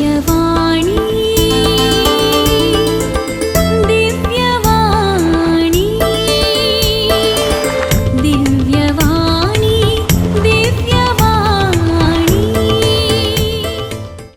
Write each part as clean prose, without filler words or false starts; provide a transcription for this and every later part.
दिव्यवाणी, दिव्यवाणी, दिव्यवाणी, दिव्यवाणी.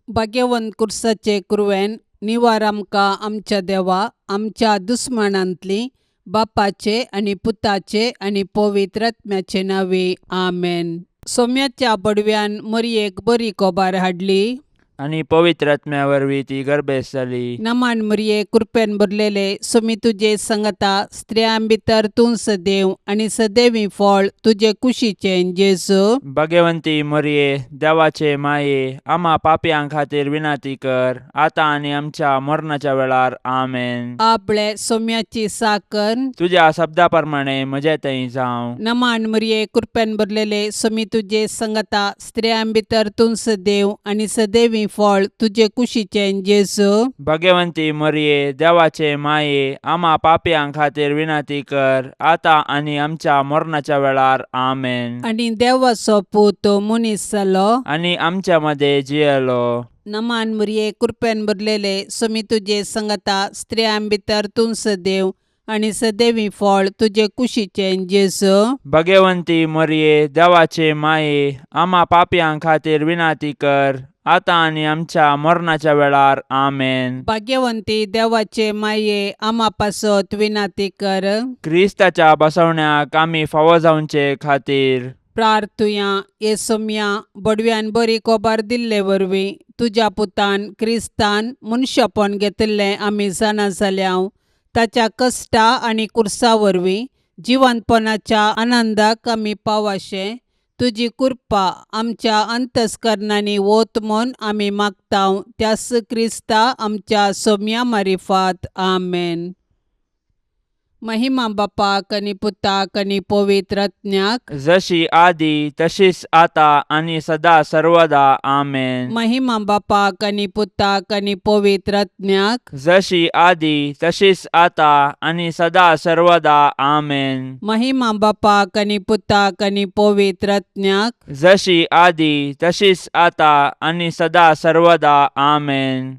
भाग्यवंत कुर्साचे कुरवेन निवार आमकां आमच्या देवा आमच्या दुस्मानांतली बापाचे आनी पुताचे आनी पवित्र आत्म्याचे नांवे आमेन. सोम्याच्या बडव्यान मरयेक बरी कोबार हाडली आनी पवित्र आत्म्या वरवीं ती गर्भेस्त जाली. नमान मरये, कृपेन भरलेले, सोमी तुजे संगता, स्त्रियां भितर तूं सदैव आनी सदैवी फळ तुजे कुशीचें जेजू. भगवंती मरये, देवाचे माये, आम्हा पापयां खातीर विनंती कर, आतां आनी आमच्या मरणाच्या वेळार. आमेन. आपले सोम्याची साकर. तुज्या शब्दा प्रमाणे म्हजे थंय जावं. नमान मरये, कृपेन भरलेले, सोमी तुजे संगता, स्त्रियां भितर तूं सदैव आनी सदैवी फळ तुजे कुशीचें जेजू. भगवंती मरये, देवाचे माये, आम्हा पापयां खातीर विनंती कर, आतां आनी आमच्या मरणाच्या वेळार. आमेन. आनी देवाचो पूत मनीस जालो आनी आमच्या मदें जियेलो. नमान मरये, कृपेन भरलेले, सोमी तुजे संगता, स्त्रियां भितर तूं सदैव आनी सदैवी फळ तुजे कुशीचें जेजू. भगवंती मरये, देवाचे माये, आम्हा पापयां खातीर विनंती कर, आतां आनी आमच्या मरणाच्या वेळार. आमेन. भाग्यवंती देवाचे माये, आमा पासत विनंती कर. क्रिस्ताच्या बसवण्याक आमी फावो जावचे खातीर प्रार्थुया. हे सोम्या, बडव्यान बरी कोबार दिल्ले वरवीं तुज्या पुतान क्रिस्तान मनशापण घेतिल्लें आमी जाणा जाल्या. ताच्या कश्टा आनी कुर्सा वरवीं जिवंतपणाच्या आनंदाक आमी पावाशें तुजी कृपा आमच्या अंतस्करणांनी वत म्हूण आमी मागता, त्यास क्रिस्ता आमच्या सोम्या मारिफात. आमेन. महिमा बापाक आनी पुताक आनी पवित्र आत्म्याक. जशी आदी तशीच आता आनी सदा सर्वदा. आमेन. महिमा बापाक आनी पुताक आनी पवित्र आत्म्याक. जशी आदी तशीच आता आनी सदा सर्वदा. आमेन. महिमा बापाक आनी पुताक आनी पवित्र आत्म्याक. जशी आदी तशीच आता आनी सदा सर्वदा. आमेन.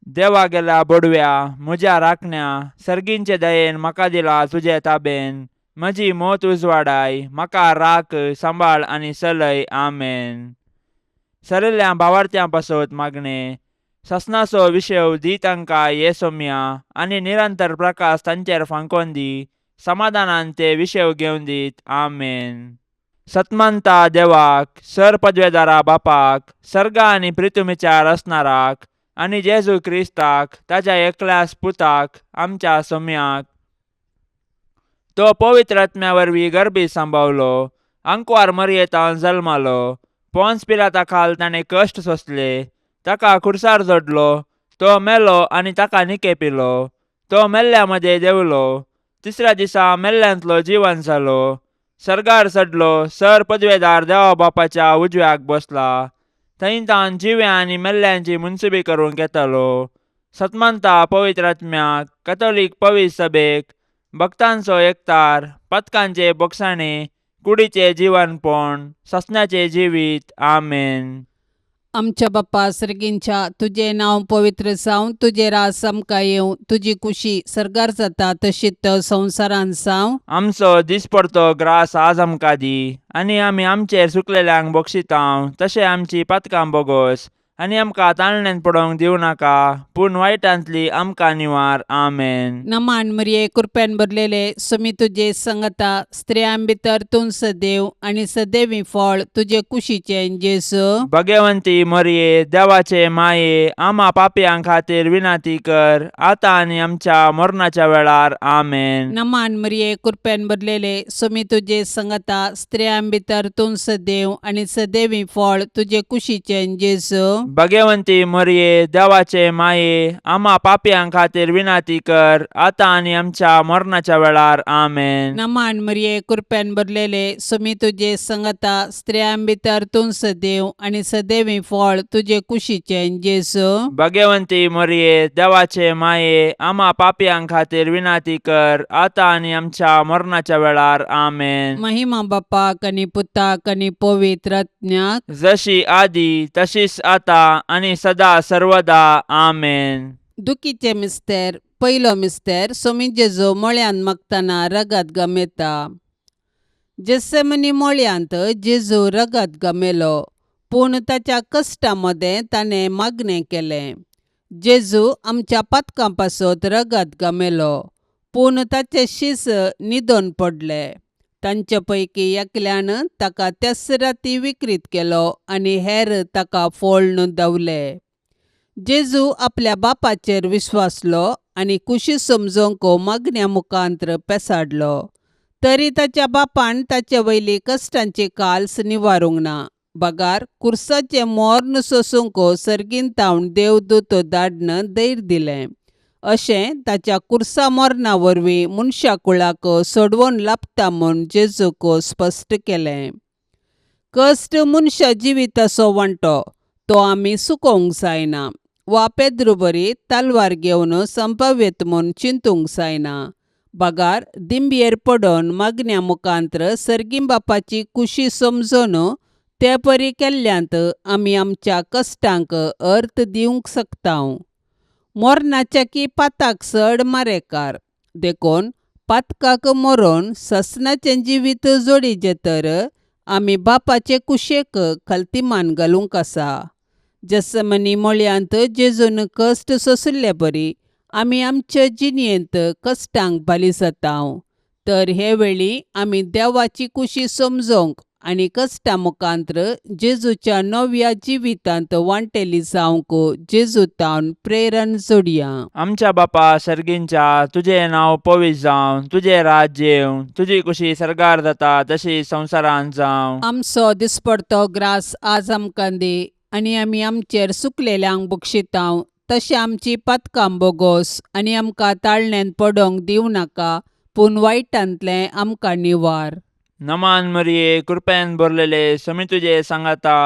देवा गेल्या बोडव्या, म्हज्या राखण्या, सर्गींचे दयेन म्हाका दिला तुजे ताबेन. म्हजी मोत उजवाडाय, म्हाका राख, सांबाळ आनी चलय. आमेन. सरिल्ल्या भावार्थ्यां पासत मागणें. ससनाचो विशेव दी तांकां ये सोम्या आनी निरंतर प्रकाश तांचेर फांकोन दी. समाधानान ते विशेव घेवन दीत. आमेन. सतमंता देवाक, सर पदवेदारा बापाक, सर्गा आनी प्रितुमीच्या रचणाराक आनी जेजू क्रिस्ताक ताच्या एकल्याच पुताक, आमच्या सोम्याक, तो पवित्र आत्म्या वरवीं गर्भी सांबावलो, आंकवार मरयेतान जल्मालो, पोन्स पिलाता खाल ताणें कश्ट सोंसले, ताका खुर्सार जोडलो, तो मेलो आनी ताका निकेपिलो, तो मेल्ल्या मदें देंवलो, तिसऱ्या दिसा मेल्ल्यांतलो जिवन जालो, सर्गार चडलो, सर पदवेदार देवा बापाच्या उजव्याक बसला, थंय तावन जिव्या आनी मेल्ल्यांची मुनसुबी करूंक येतालो. सतमंता पवित्र आत्म्याक, कथोलीक पवित्र सभेक, भक्तांचो एकतार, पथकांचे बोगसाणे, कुडीचे जिवनपण, ससण्याचे जिवीत. आमेन. आमच्या बाप्पा सर्गींच्या, तुजें नांव पवित्र जावं, तुजें राज आमकां येवं, तुजी कुशी सर्गार जाता तशीच संवसारांत जावं. आमचो दिसपडतो ग्रास आज आमकां दी आनी आमी आमचेर चुकलेल्यांक बक्षितांव तशें आमची पातकां बोगोस आनी आमकां ताळण्यांत पडोवंक दिवं नाका, पूण वायटांतली आमकां निवार. आमेन. नमान मरिये, कृपेन भरलेले, सुमी तुजे संगता, स्त्रियां भितर तूं सदैव आनी सदैवी फळ तुजे कुशीचें जेजू. भगवंती मरिये, देवाचे माये, आमा पापयां खातीर विनंती कर, आतां आनी आमच्या मरणाच्या वेळार. आमेन. नमान मरिये, कृपेन भरलेले, सुमी तुजे संगता, स्त्रियां भितर तूं सदैव आनी सदैवी फळ तुजे कुशीचें जेजू. भगवंती मरिये, देवाचे माये, आमा पापयां खातीर विनंती कर, आतां आनी आमच्या मरणाच्या वेळार. आमेन. नमान मरिये, कृपेन भरलेले, सुमी तुजे संगता, स्त्रियां भितर तूं सदैव आनी सदैवी फळ तुजे कुशीचें जेजू. भगवंती मरिये, देवाचे माये, आमा पापयां खातीर विनंती कर, आतां आनी आमच्या मरणाच्या वेळार. आमेन. महिमा बापाक आनी पुताक आनी पवित्र आत्म्याक. जशी आदी तशीच आता आतां आनी सदा सर्वदा. आमेन. दुखीचे मिस्तेर. पयलो मिस्तेर. सोमी जेजू मळ्यांत मागतना रगत गमेता. जेसेमनी मळ्यांत जेजू रगत गमेलो, पूण ताच्या कश्टा मदें ताणें मागणें केलें. जेजू आमच्या पातकां पासत रगत गमेलो, पूण ताचे शीस न्हिदोन पडले. तांचे पैकी एकल्यान ताका त्याच राती विक्रीत केलो आनी हेर ताका फोळ्ण धांवले. जेजू आपल्या बापाचेर विश्वासलो आनी कुशी समजोवंक मागण्या मुखांत्र पेसाडलो. तरी ताच्या बापान ताचे वयली कश्टांची काल्स निवारूंक ना, बगार कुर्साचें मोर्न सोसूंक सर्गीन तावन देवदूत धाडन धैर्य दिलें. अशें ताच्या कुर्सा मरणा वरवीं मनशा कुळाक सोडवण लाबता म्हूण जेजूक स्पश्ट केलें. कश्ट मनशा जिविताचो वांटो, तो आमी चुकोवंक जायना वा पेद्रू बरी तलवार घेवन संपाव्यत म्हूण चिंतूंक जायना, बगार दिंबयेर पडोन मागण्या मुखांत्र सर्गीं बापाची कुशी समजून ते परी केल्ल्यांत आमी आमच्या कश्टांक अर्थ दिवंक शकता. मरणाच्या की पाताक चड मारेकार, देखून पातकाक मरोन ससनाचें जिवीत जोडीचें तर आमी बापाचे कुशेक खलतीमान घालूंक आसा. जसमनी मळयांत जेजून कश्ट सोंशिल्ले बरी आमी आमचे जिणेंत कश्टांक बाली जाता. तर हे वेळी आमी देवाची कुशी समजोवंक आनी कश्टा मुखांत्र जेजूच्या नव्या जिवितांत वांटेली जावंक जेजू तावन प्रेरण जोडया. आमच्या बापा सर्गींच्या, तुजें नांव पवित्र जावं, तुजें राज्य येवं, तुजी कुशी सर्गार जाता तशी संवसारांत जावं. आमचो दिसपडतो ग्रास आज आमकां दी आनी आमी आमचेर सुकलेल्यांक बक्षितांव तशें आमची पातकां बोगोस आनी आमकां ताळण्यांत पडोंक दिवं नाका, पूण वायटांतलें आमकां निवार. नमान मरिये, कृपेन भरलेले, समी तुजे सांगाता,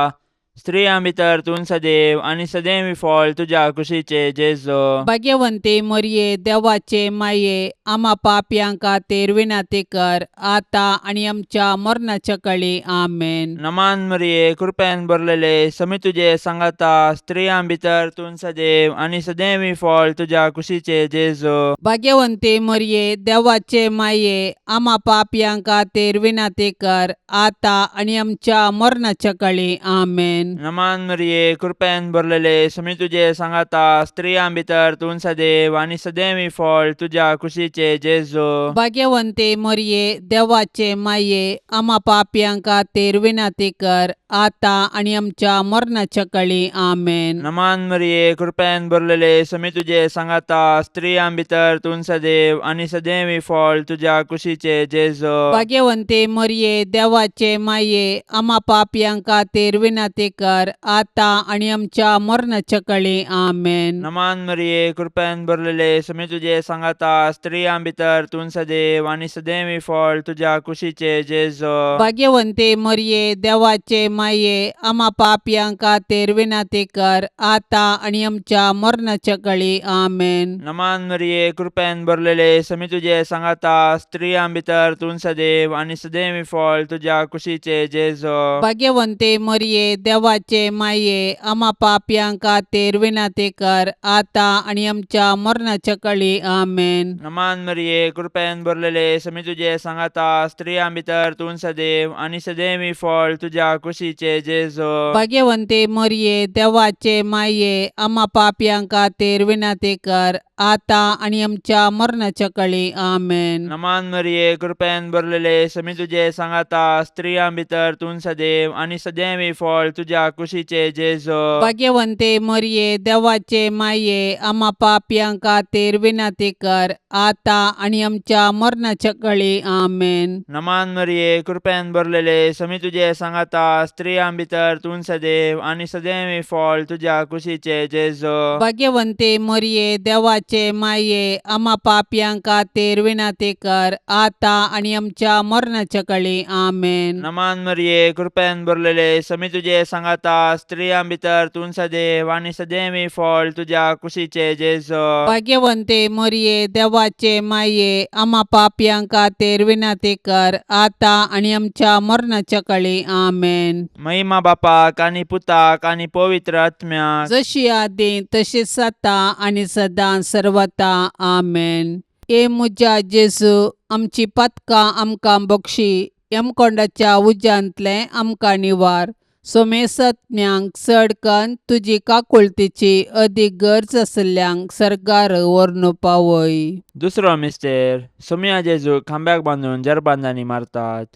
स्त्रियां भितर तूं सदैव आनी सदैव फळ तुज्या कुशीचे जेजो. भाग्यवंती मरिये, देवाचे माये, आमा पापयां खातीर विनंती कर, आतां आनी आमच्या मरणाच्या कळी. आमेन. नमान मरिये, कृपेन भरलेले, समी तुजे सांगाता, स्त्रियां भितर तूं सदैव आनी सदैव फळ तुज्या कुशीचे जेजो. भाग्यवंती मरिये, देवाचे माये, आमा पापयां खातीर विनंती कर, आतां आनी आमच्या मरणाच्या कळी. आमेन. नमान मरिये, कृपेन भरलेले, समी तुजे सांगाता, स्त्रियां भितर तूं सदैव आनी सदैव फळ तुज्या कुशीचे जेजो. भाग्यवंती मरिये, देवाचे माये, आमा पापयां खातीर विनंती कर, आतां आनी आमच्या मरणाच्या कळी. आमेन. नमान मरिये, कृपेन भरलेले, समी तुजे सांगाता, स्त्रियां भितर तूं सदैव आनी सदैव फळ तुज्या कुशीचे जेजो. भाग्यवंती मरिये, देवाचे माये, आमा पापयां खातीर विनंती कर, आतां आनी आमच्या मरणाच्या कळी. आमेन. नमान मरिये, कृपेन भरलेले, समी तुजे सांगाता, स्त्रियां भितर तूं सदैव आनी सदैव फळ तुज्या कुशीचे जेजो. भाग्यवंती मरिये, देवाचे माये, आमा पापयां खातीर विनंती कर, आतां आनी आमच्या मरणाच्या कळी. आमेन. नमान मरिये, कृपेन भरलेले, समी तुजे सांगाता, स्त्रियां भितर तूं सदैव आनी सदैव फळ तुज्या कुशीचे जेजो. भाग्यवंती मरिये, देवाचे माये, आमा पापयां खातीर विनंती कर, आतां आनी आमच्या मरणाच्या कळी. आमेन. नमान मरिये, कृपेन भरलेले, समी तुजे सांगाता, स्त्रियां भितर तूं सदैव आनी सदैव फळ तुज्या कुशीचे जेजो. भाग्यवंती मरिये, देवाचे माये, आमा पापयां खातीर विनंती कर, आतां आनी आमच्या मरणाच्या कळी. आमेन. नमान मरिये, कृपेन भरलेले, समी तुजे सांगाता, स्त्रियां भितर तूं सदैव आनी सदैव फळ तुज्या कुशीचे जेजो. भाग्यवंती मरिये, देवाचे माये, आमा पापयां खातीर विनंती कर, आतां आनी आमच्या मरणाच्या कळी. आमेन. नमान मरिये, कृपेन भरलेले, समी तुजे सांगाता, स्त्रियां भितर तूं सदैव आनी सदैव फळ तुज्या कुशीचे जेजो. भाग्यवंती मरिये, देवाचे देवाचे माये आमा पापयां खातीर विनंती कर आतां आनी आमच्या मरणाच्या कळी. आमेन. नमान मरिये, कृपेन भरलेले, समी तुजे सांगाता, स्त्रियां भितर तूं सदैव आनी सदैवी फळ तुज्या कुशीचे जेजो. भाग्यवंते मोरये, देवाचे माये, आमा पापयां खातीर विनंती कर आतां आनी आमच्या मरणाच्या कळी. आमेन. महिमा बापाक आनी पुताक आनी पवित्र आत्म्याक. जशी आदी तशीच आतां आनी सदां सर्वता. आमेन. ए म्हज्या जेजू, आमची पातकां आमकां बक्षी, यमकोंडाच्या उज्यांतलें आमकां निवार, सोमेसत्म्यांक चड कन्न तुजी काकुळतीची अदीक गरज आशिल्ल्यांक सर्गार व्हरून पावय. दुसरो मिस्तेर. सोमया जेजूक खांब्याक बांदून जरबांदांनी मारतात.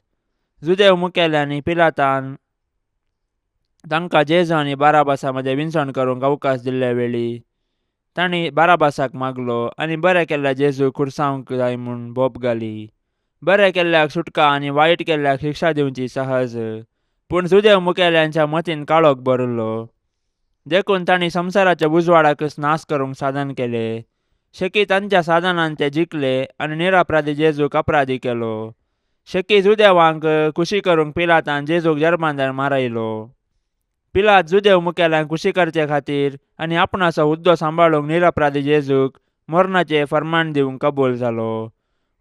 जुदेव मुखेल्यांनी पिलातान तांकां जेजू आनी बाराबासा मदें विनसण करूंक अवकाश दिल्ले वेळी तांणी बाराबासाक मागलो आनी बरें केल्ल्या जेजूक खुर्सावंक जाय म्हूण बोब घाली. बरें केल्ल्याक सुटका आनी वायट केल्ल्याक शिक्षा दिवची सहज, पूण जुदेव मुखेल्यांच्या मतीन काळोख भरिल्लो देखून तांणी संवसाराच्या उजवाडाकच नाश करूंक साधन केलें. शेकी तांच्या साधनान ते जिखले आनी निरपराधी जेजूक अपराधी केलो. शेकी जुदेवांक खुशी करूंक पिलातान जेजूक जर्मांदार मारयलो. पिलात जुदेव मुखेल्यांक खुशी करचे खातीर आनी आपणाचो हुद्दो सांबाळूंक निरपराधी जेजूक मरणाचें फर्मान दिवंक कबूल जालो.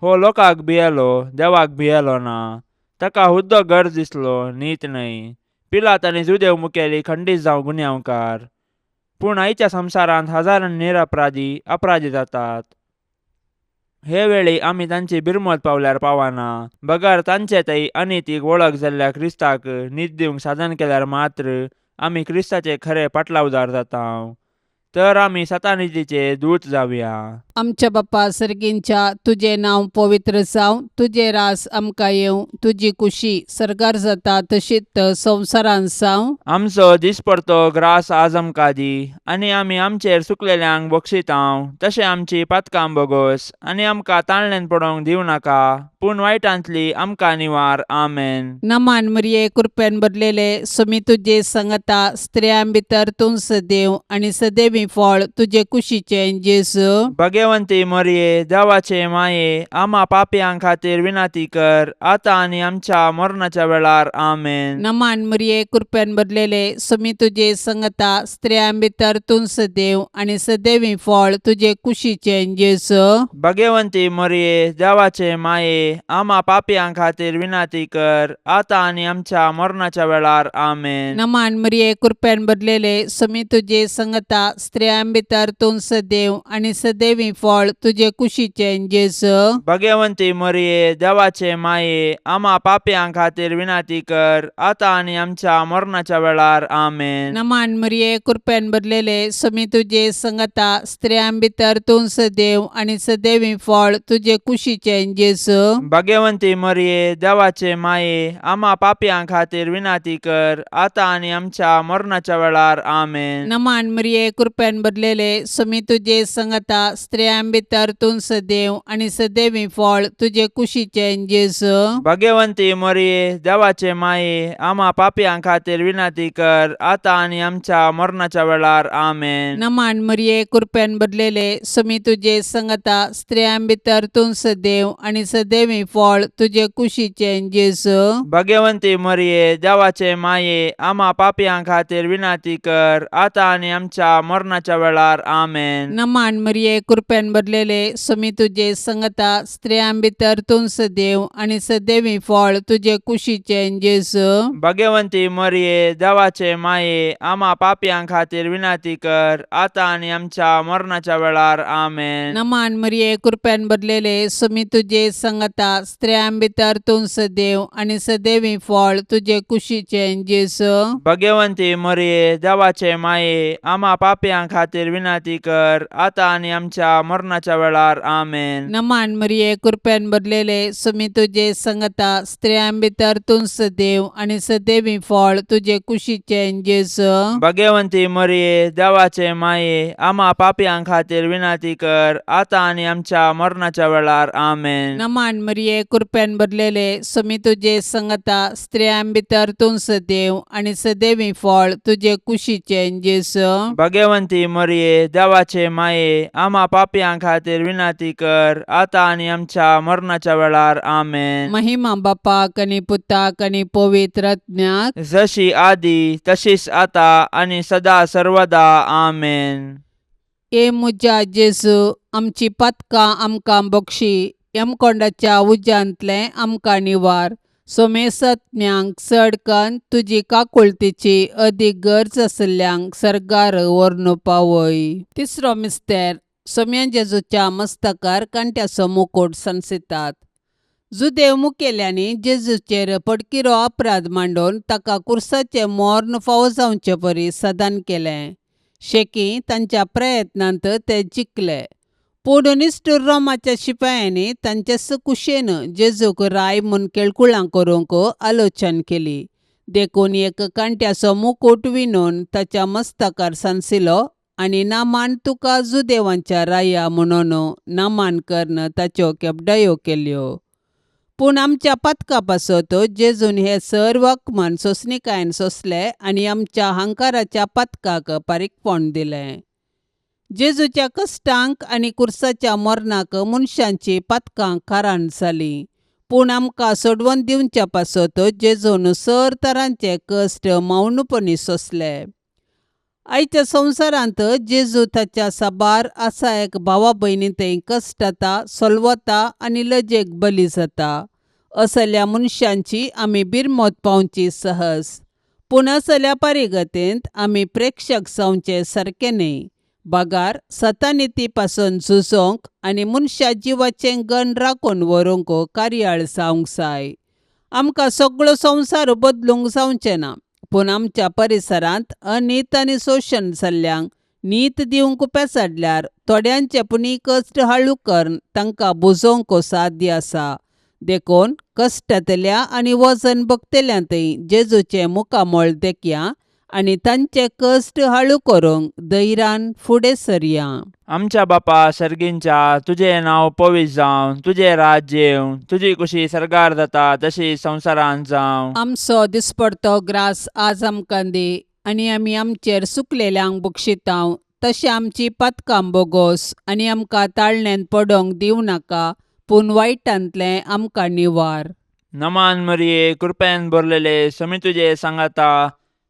हो लोकांक भियेलो, देवाक भियेलो ना. ताका हुद्दो गरज दिसलो, नीत न्हय. पिलात आनी जुदेव मुखेली खंडीत जावं गुन्यांवकार, पूण आयच्या संवसारांत हजारांनी निरपराधी अपराधी जातात. हे वेळी आमी तांची बिरमत पावल्यार पावना, बगर तांचे थंय अनितीक वळख जाल्ल्या क्रिस्ताक नीत दिवंक साधन केल्यार मात्र आमी क्रिस्ताचे खरे पाटलावदार जाता. तर आमी सतानितीचे दूत जावया. आमच्या बाप्पा सर्गींच्या, तुजें नांव पवित्र जावं, तुजें रास आमकां येवं, तुजी कुशी सर्गार जाता तशीच संवसारांत जावं. आमचो दिसपडतो ग्रास आज आमकां दी आनी आमी आमचेर चुकलेल्यांक बक्षितांव तशें आमची पातकां बोगोस आनी आमकां ताळण्यान पडोवंक दिवं नाका, पूण वायटांतली आमकां निवार. आमेन. नमान मरिये, कृपेन भरलेले, सुमी तुजे संगता, स्त्रियां भितर तूं सदैव आनी सदैवी फळ तुजे कुशीचें जेजू. भगवंती मरिये, देवाचे माये, आमा पापयां खातीर विनंती कर आतां आनी आमच्या मरणाच्या वेळार. आमेन. नमान मरिये, कृपेन भरलेले, सुमी तुजे संगता, स्त्रियां भितर तूं सदैव आनी सदैवी फळ तुजे कुशीचें जेजू. भगवंती मरिये, देवाचे माये, आमा पापयां खातीर विनंती कर आतां आनी आमच्या मरणाच्या वेळार. आमेन. नमान मरिये, कृपेन भरलेले, सुमी तुजे संगता, स्त्रियां भितर तूं सदैव आनी सदैवी फळ तुजे कुशीचें जेजू. भगवंती मरिये, देवाचे माये, आमा पापयां खातीर विनंती कर आतां आनी आमच्या मरणाच्या वेळार. आमेन. नमान मरिये, कृपेन भरलेले, सुमी तुजे संगता, स्त्रियां भितर तूं सदैव आनी सदैवी फळ तुजे कुशीचें जेजू. भगवंती मरिये, देवाचे माये, आमा पापयां खातीर विनंती कर आतां आनी आमच्या मरणाच्या वेळार. आमेन. नमान मरिये, कृपेन भरलेले, सुमी तुजे संगता, स्त्रियां भितर तूं सदैव आनी सदैवी फळ तुजे कुशीचें जेजू. भगवंती मरिये, देवाचे माये, आमा पापयां खातीर विनंती कर आतां आनी आमच्या मरणाच्या वेळार. आमेन. नमान मरिये, कृपेन भरलेले, सुमी तुजे संगता, स्त्रियां भितर तूं सदैव आनी सदैवी फळ तुजे कुशीचें जेजू. भगवंती मरिये, देवाचे माये, आमा पापयां खातीर विनंती कर आतां आनी आमच्या मरणाच्या वेळार. आमेन. नमान मरिये, कृपेन भरलेले, सुमी तुजे संगता, स्त्रियां भितर तूं सदैव आनी सदैवी फळ तुजे कुशीचें जेजू. भगवंती मरिये, देवाचे माये, आमा पापयां खातीर विनंती कर आतां आनी आमच्या मरणाच्या वेळार. आमेन. नमान मरिये, कृपेन भरलेले, सुमी तुजे संगता, स्त्रियां भितर तूं सदैव आनी सदैवी फळ तुजे कुशीचें जेजू. भगवंती मरिये, देवाचे माये, आमा पापयां खातीर विनंती कर आतां आनी आमच्या मरणाच्या वेळार. आमेन. नमान मरिये, कृपेन भरलेले, सुमी तुजे संगता, स्त्रियां भितर तूं सदैव आनी सदैवी फळ तुजे कुशीचें जेजू. भगवंती मरिये, देवाचे माये, आमा पापयां खातीर विनंती कर आतां आनी आमच्या मरणाच्या वेळार. आमेन. नमान मरिये, कृपेन भरलेले, सुमी तुजे संगता, स्त्रियां भितर तूं सदैव आनी सदैवी फळ तुजे कुशीचें जेजू. भगवंती भाग्यवंती मरिये देवाचे माये आमा पापयां खातीर विनंती कर आतां आनी आमच्या मरणाच्या वेळार. आमेन. महिमा बापाक आनी पुताक आनी पवित्र आत्म्याक. जशी आदी तशीच आता आनी सदा सर्वदा. आमेन. ए म्हज्या जेजू, आमची पातकां आमकां बक्षी, यमकोंडाच्या उज्यांतलें आमकां निवार, सोमेसत्म्यांक चड कन्न तुजी काकुळतीची अदीक गरज आशिल्ल्यांक सर्गार व्हरून पावय. तिसरो मिस्तेर. सोम्या जेजूच्या मस्तकार कांट्याचो मुकूट सांसितात. जुदेव मुखेल्यांनी जेजूचेर पडकिरो अपराध मांडून ताका कुर्साचें मर्ण फावो जावचे परी सदान केलें. शेकी तांच्या प्रयत्नांत ते जिखले, पूण निश्ठूर रोमाच्या शिपायांनी तांचे कुशेन जेजूक राय म्हूण केळकुळां करूंक आलोचन केली. देखून एक कांट्याचो मुकूट विणून ताच्या मस्तकार सांसिलो आनी नामान तुका जुदेवांच्या राया म्हणून नामान करून ताच्यो केपडायो केल्यो. पूण आमच्या पातका पासत जेजून हे सर्व अपमान सोंसणिकायेन सोंसले आनी आमच्या हंकाराच्या पातकाक पारीकपण दिलें. जेजूच्या कश्टांक आनी कुर्साच्या मरणाक मनशांची पातकां कारण जालीं, पूण आमकां सोडवून दिवच्या पासत जेजून सर तरांचे कश्ट मौनपणी सोंसले. आयच्या संवसारांत जेजू ताच्या साबार आसा एक भावा भयणी थंय कश्टता, सोलवता आनी लजेक बली जाता. असल्या मनशांची आमी बिरमत पावची सहज, पूण असल्या परिगतेंत आमी प्रेक्षक जावचे सारकें न्हय, बगार सतानिती पासून झुजोंक आनी मनशा जिवाचें गण राखून व्हरूंक कार्याळ जावंक जाय. आमकां सगळो संवसार बदलूंक जावचें ना, पूण आमच्या परिसरांत अनीत आनी शोशण जाल्ल्यांक नीत दिवंक पेसाडल्यार थोड्यांचे पुणी कश्ट हाळू करून तांकां बुजोवंक साध्य आसा. देखून कश्टांतल्या आनी वजन भोगतल्या थंय जेजूचें मुखामळ देखया आनी तांचे कश्ट हाळू करूंक धैर्यान फुडें सरया. आमच्या बापा सर्गींच्या, तुजें नांव पवित्र जावं, तुजें राज्य येवं, तुजी कुशी सर्गार जाता तशी संवसारांत जावं. आमचो दिसपडतो ग्रास आज आमकां दी आनी आमी आमचेर सुकलेल्यांक बक्षितांव तशें आमची पातकां बोगोस आनी आमकां ताळण्यांत पडोंक दिवं नाका, पूण वायटांतलें आमकां निवार. नमान मरिये, कृपेन भरलेले, समी तुजे सांगाता,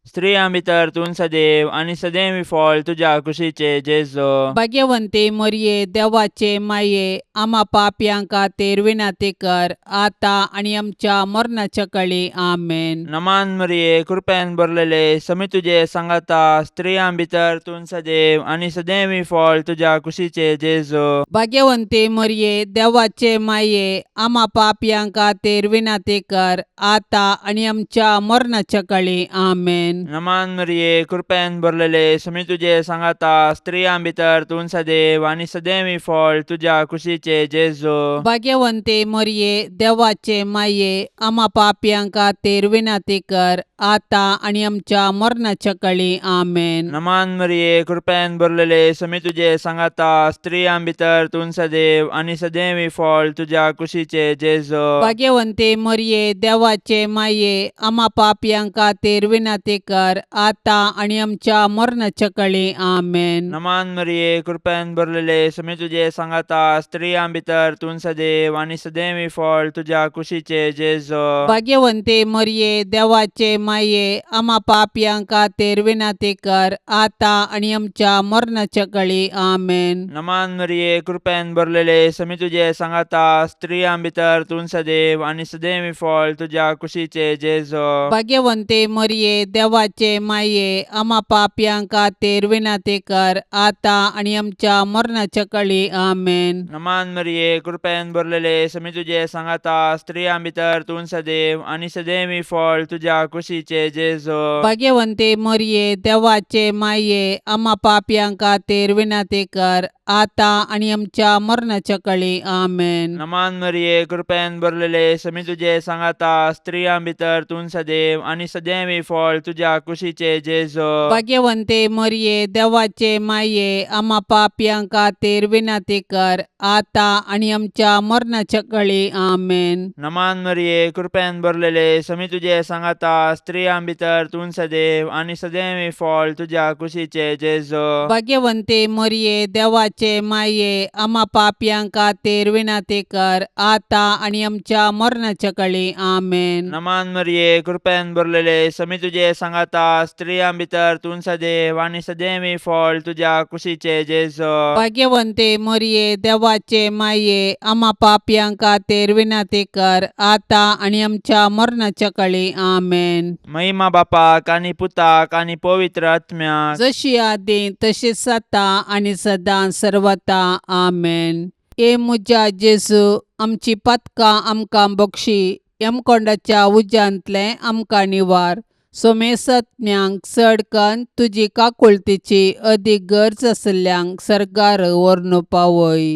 स्त्रियां भितर तूं सदैव आनी सदैव फळ तुज्या कुशीचे जेजो. भाग्यवंती मरिये, देवाचे माये, आमा पापयां खातीर विनंती कर आतां आनी आमच्या मरणाच्या कळी. आमेन. नमान मरिये, कृपेन भरलेले, समी तुजे सांगाता, स्त्रियां भितर तूं सदैव आनी सदैव फळ तुज्या कुशीचे जेजो. भाग्यवंती मरिये, देवाचे माये, आमा पापयां खातीर विनंती कर आतां आनी आमच्या मरणाच्या कळी. आमेन. नमान मरिये, कृपेन भरलेले, समी तुजे सांगाता, स्त्रियां भितर तूं सदैव आनी सदैव फळ तुज्या कुशीचे जेजो. भाग्यवंती मरिये, देवाचे माये, आमा पापयां खातीर विनंती कर आतां आनी आमच्या मरणाच्या कळी. आमेन. नमान मरिये, कृपेन भरलेले, समी तुजे सांगाता, स्त्रियां भितर तूं सदैव आनी सदैव फळ तुज्या कुशीचे जेजो. भाग्यवंती मरिये, देवाचे माये, आमा पापयां खातीर विनंती कर आतां आनी आमच्या मरणाच्या कळी. आमेन. नमान मरिये, कृपेन भरलेले, समी तुजे सांगाता, स्त्रियां भितर तूं सदैव आनी सदैव फळ तुज्या कुशीचे जेजो. भाग्यवंती मरिये, देवाचे माये, आमा पापयां खातीर विनंती कर आतां आनी आमच्या मरणाच्या कळी. आमेन. नमान मरिये, कृपेन भरलेले, समी तुजे सांगाता, स्त्रियां भितर तूं सदैव आनी सदैव फळ तुज्या कुशीचे जेजो. भाग्यवंती मरिये, देवाचे माये, आमा पापयां खातीर विनंती कर आतां आनी आमच्या मरणाच्या कळी. आमेन. नमान मरिये, कृपेन भरलेले, समी तुजे सांगाता, स्त्रियां भितर तूं सदैव आनी सदैव फळ तुज्या कुशीचे जेजो. भाग्यवंती मरिये, देवाचे माये, आमा पापयां खातीर विनंती कर आतां आनी आमच्या मरणाच्या कळी. आमेन. नमान मरिये, कृपेन भरलेले, समी तुजे सांगाता, स्त्रियां भितर तूं सदैव आनी सदैव फळ तुज्या तुज्या कुशीचे जेजू. भाग्यवंते मरये, देवाचे माये, आमा पापयां खातीर विनंती कर, आतां आनी आमच्या मरणाच्या कळी. आमेन. नमान मरिये, कृपेन भरलेले, समी तुजे सांगाता, स्त्रियां भितर तूं सदैव आनी सदैव फळ तुज्या कुशीचे जेजू. भाग्यवंते मरये, देवाचे माये, आमा पापयां खातीर विनंती कर, आतां आनी आमच्या मरणाच्या कळी. आमेन. नमान मरिये, कृपेन भरलेले, समी तुजे सांगाता, स्त्रियां भितर तूं सदैव आनी सदैव फळ तुज्या कुशीचे जेजू. भाग्यवंते मरये, देवाचे माये, आमा पापयां खातीर विनंती कर, आतां आनी आमच्या मरणाच्या कळी. आमेन. महिमा बापाक आनी पुताक आनी पवित्र आत्म्याक. जशी आदी तशीच आतां आनी सदां सर्वता. आमेन. ए म्हज्या जेजू, आमची पातकां आमकां बक्षी, यमकोंडाच्या उज्यांतलें आमकां निवार, सोमेसत्म्यांक चड कन्न तुजी काकुळतीची अदीक गरज आशिल्ल्यांक सर्गार व्हरून पावय.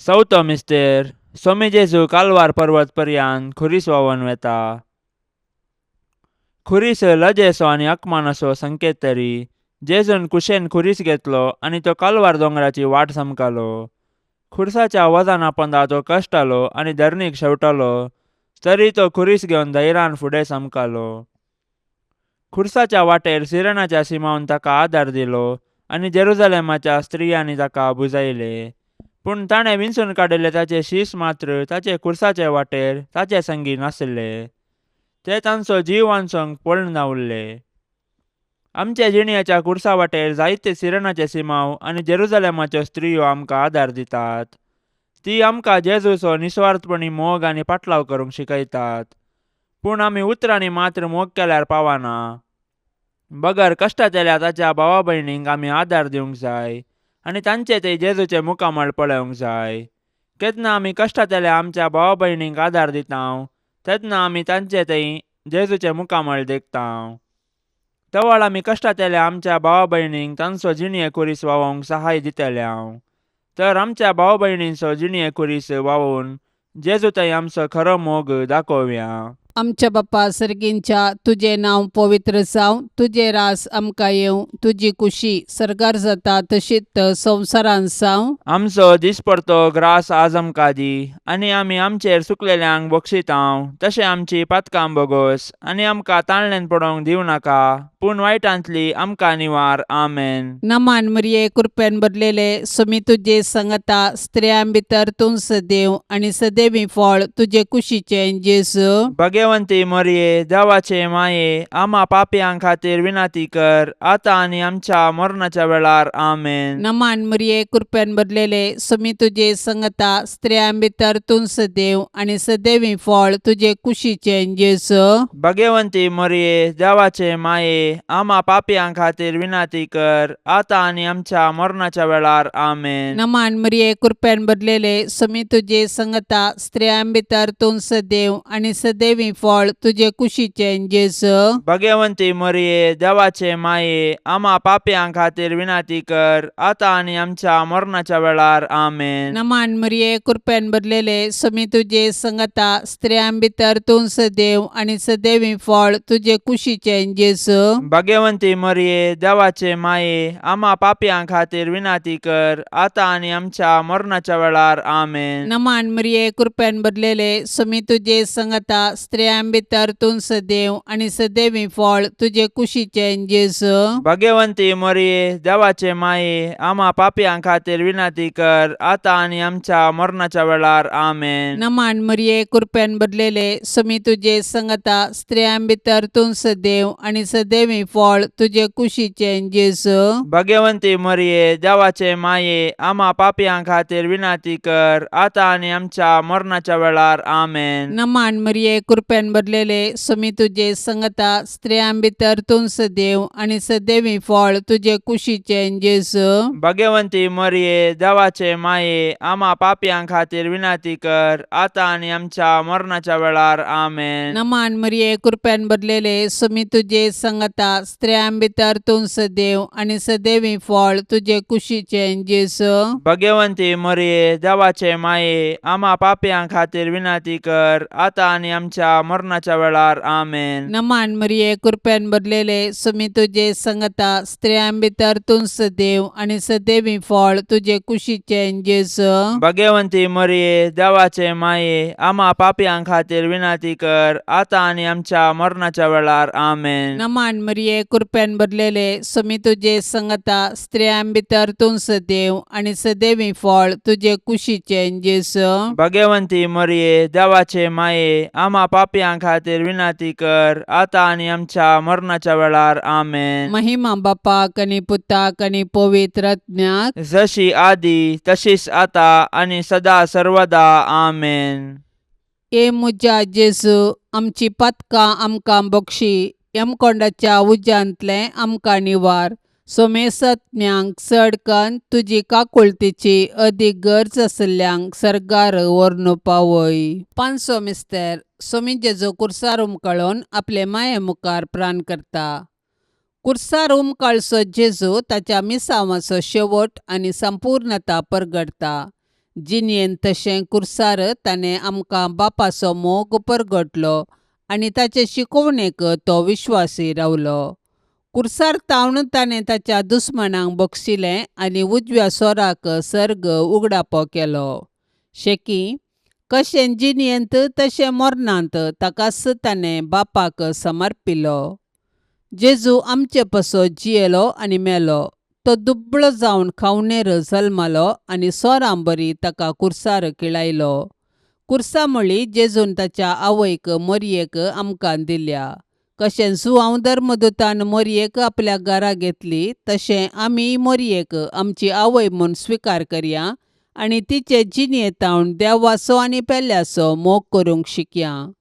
चवथो मिस्तेर. सोमी जेजू कालवार पर्वत पर्यान खुरीस व्हांवन वेता. खुरीस लजेचो आनी अकमानाचो संकेत तरी जेजून कुशेन खुरीस घेतलो आनी तो कालवार दोंगराची वाट समकालो. खुरसाच्या वजना पोंदा तो कश्टालो आनी धरणीक शेवटालो, तरी तो खुरीस घेवन धैर्यान फुडें समकालो. खुरसाच्या वाटेर सिरणाच्या सिमावन ताका आदार दिलो आनी जेरुजलेमाच्या स्त्रियांनी ताका बुजायले. पूण ताणें विंचून काडिल्ले ताचे शीस मात्र ताचे खुरसाचे वाटेर ताचे संगी नाशिल्ले. ते तांचो जीव वांचोवंक पळून उरले. आमच्या जिणयाच्या खुरसा वाटेर जायते सिरणाचे सिमाव आनी जेरुजलेमाच्यो स्त्रियो आमकां आदार दितात. ती आमकां जेजूचो निस्वार्थपणी मोग आनी पाटलाव करूंक शिकयतात. पूण आमी उतरांनी मात्र मोग केल्यार पावना, बगर कश्टांतल्या ताच्या भावा भयणींक आमी आदार दिवंक जाय आनी तांचे ते जेजूचे मुखामळ पळोवंक जाय. केन्ना आमी कश्टांतल्या आमच्या भावा भयणींक आदार दिता तेन्ना आमी तांचे थंय जेजूचे मुखामळ देखता. तवळ आमी कश्टांतल्या आमच्या भावा भयणींक तांचो जिणये खुरीस व्हांवोवंक सहाय दितले. तर आमच्या भाव भयणींचो जिणये खुरीस व्हांवोवन जेजू थंय आमचो खरो मोग दाखोवया. आमच्या बाप्पा सर्गींच्या, तुजें नांव पवित्र जावं, तुजें रास आमकां येवं, तुजी कुशी सर्गार जाता तशीच संवसारांत जावं. आमचो दिसपडतो ग्रास आज आमकां दी आनी आमी आमचेर सुकलेल्यांक बक्षितांव तशें आमची पातकां बोगोस आनी आमकां ताणल्यान पडोवंक दिवं नाका, पूण वायटांतली आमकां निवार. आमेन. नमान मरिये, कृपेन भरलेले, सुमी तुजे संगता, स्त्रियां भितर तूं सदैव आनी सदैवी फळ तुजे कुशीचें जेजू. भगवंती मरिये, देवाचे माये, आमा पापयां खातीर विनंती कर, आतां आनी आमच्या मरणाच्या वेळार. आमेन. नमान मरिये, कृपेन भरलेले, सुमी तुजे संगता, स्त्रियां भितर तूं सदैव आनी सदैवी फळ तुजे कुशीचें जेजू. भगवंती मरिये, देवाचे माये, आमा पापयां खातीर विनंती कर, आतां आनी आमच्या मरणाच्या वेळार. आमेन. नमान मरिये, कृपेन भरलेले, सुमी तुजे संगता, स्त्रियां भितर तूं सदैव आनी सदैवी फळ तुजे कुशीचें जेजू. भगवंती मरिये, देवाचे माये, आमा पापयां खातीर विनंती कर, आतां आनी आमच्या मरणाच्या वेळार. आमेन. नमान मरिये, कृपेन भरलेले, सुमी तुजे संगता, स्त्रियां भितर तूं सदैव आनी सदैवी फळ तुजे कुशीचें जेजू. भगवंती मरिये, देवाचे माये, आमा पापयां खातीर विनंती कर, आतां आनी आमच्या मरणाच्या वेळार. आमेन. नमान मरिये, कृपेन भरलेले, सुमी तुजे संगता, स्त्रियां भितर तूं सदैव आनी सदैवी फळ तुजे कुशीचें जेजू. भगवंती मरिये, देवाचे माये, आमा पापयां खातीर विनंती कर, आतां आनी आमच्या मरणाच्या वेळार. आमेन. नमान मरिये, कृपेन भरलेले, सुमी तुजे संगता, स्त्रियां भितर तूं सदैव आनी सदैवी फळ तुजे कुशीचें जेजू. भगवंती मरिये, देवाचे माये, आमा पापयां खातीर विनंती कर, आतां आनी आमच्या मरणाच्या वेळार. आमेन. नमान मरिये, कृपेन भरलेले, सुमी तुजे संगता, स्त्रियां भितर तूं सदैव आनी सदैवी फळ तुजे कुशीचें जेजू. भगवंती मरिये, देवाचे माये, आमा पापयां खातीर विनंती कर, आतां आनी आमच्या मरणाच्या वेळार. आमेन. नमान मरिये, कृपेन भरलेले, सुमी तुजे संगता, स्त्रियां भितर तूं सदैव आनी सदैवी फळ तुजे कुशीचें जेजू. भगवंती मरिये, देवाचे माये, आमा पापयां खातीर विनंती कर, आतां आनी आमच्या आमच्या मरणाच्या वेळार. आमेन. नमान मरिये, कृपेन भरलेले, सुमी तुजे संगता, स्त्रियां भितर तूं सदैव आनी सदैवी फळ तुजे कुशीचें जेजू. भगवंती मरिये, देवाचे माये, आमा पापयां खातीर विनंती कर, आतां आनी आमच्या मरणाच्या वेळार. आमेन. नमान मरिये, कृपेन भरलेले, सुमी तुजे संगता, स्त्रियां भितर तूं सदैव आनी सदैवी फळ तुजे कुशीचें जेजू. भगवंती मरिये, देवाचे माये, आमा पापयां खातीर विनंती कर, आतां आनी आमच्या मरणाच्या वेळार. आमेन. महिमा बापाक आनी पुताक आनी पवित्र आत्म्याक. जशी आदी तशीच आता आनी सदा सर्वदा. आमेन. ए म्हज्या जेजू, आमची पातकां आमकां बक्षी, यमकोंडाच्या उज्यांतलें आमकां निवार, सोमेसत्म्यांक चड कन्न तुजी काकुळतीची अदीक गरज आशिल्ल्यांक सर्गार व्हरून पावय. पांचसो मिस्तर. सोमी जेजू कुर्सार उमकळून आपले माये मुखार प्राण करता. कुर्सार उमकाळचो जेजू ताच्या मिसांवाचो शेवट आनी संपूर्णता परगटता. जिणेंत तशें कुर्सार ताणें आमकां बापाचो मोग परगटलो आनी ताचे शिकोवणेक तो विश्वासी रावलो. कुर्सार तावन ताणें ताच्या दुस्मानांक बक्षिलें आनी उजव्या सोराक सर्ग उगडापो केलो. शेकी कशें जिणेंत तशें मरणांत ताकाच ताणें बापाक समर्पिलो. जेजू आमचे पासत जियेलो आनी मेलो. तो दुबळो जावन खावणेर जल्मलो आनी सोरां बरी ताका कुर्सार किळायलो. कुर्सा म्हळी जेजून ताच्या आवयक मोरयेक आमकां दिल्या. कशें जुआंव धर्मदूतान मोरयेक आपल्या घरा घेतली तशें आमी मोरयेक आमची आवय म्हूण स्विकार करया आनी तिचे जिणेंत देवाचो आनी पेल्याचो मोग करूंक शिकया.